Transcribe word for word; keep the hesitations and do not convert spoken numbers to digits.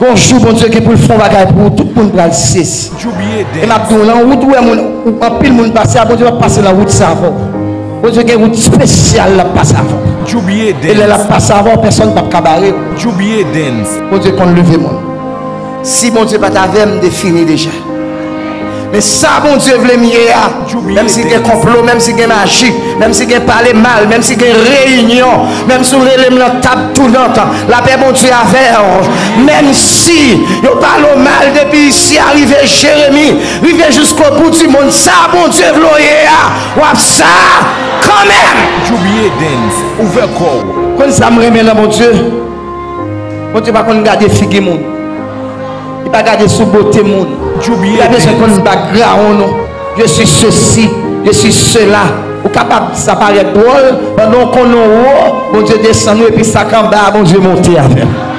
Gon jou Bondye gen pou l fè yon bagay pou ou, tout moun pral sezi. E m ap di w, nan wout ou wè moun, ou, anpil moun pase a, Bondye p ap pase nan wout sa avè w. Bondye gen wout espesyal l ap pase avè w. E lè l ap pase avè w, pèsonn p ap ka bare w. Bondye konn leve moun. Si Bondye pa t avè m, m te fini deja. Men sa Bondye vle m ye a, menm si gen konplo, menm si gen maji, menm si gen pale mal, menm si gen reyinyon, menm si w rele m nan tab tounant, lapè Bondye avè w. Menm si yo pale w mal depi isi a rive Jeremi, rive jiskobou di monn, sa Bondye vle w ye a, w ap sa kanmenm. Konn sa m renmen nan Bondye? Bondye pa konn gade figi moun. Li pa gade sou bote moun. Li pa bezwen konn background ou. Je suis ceci, je suis cela. Ou kapab sa parèt dwòl, pandan w konnen w wo, Bondye desann ou, epi sa k anba a, Bondye monte avè w.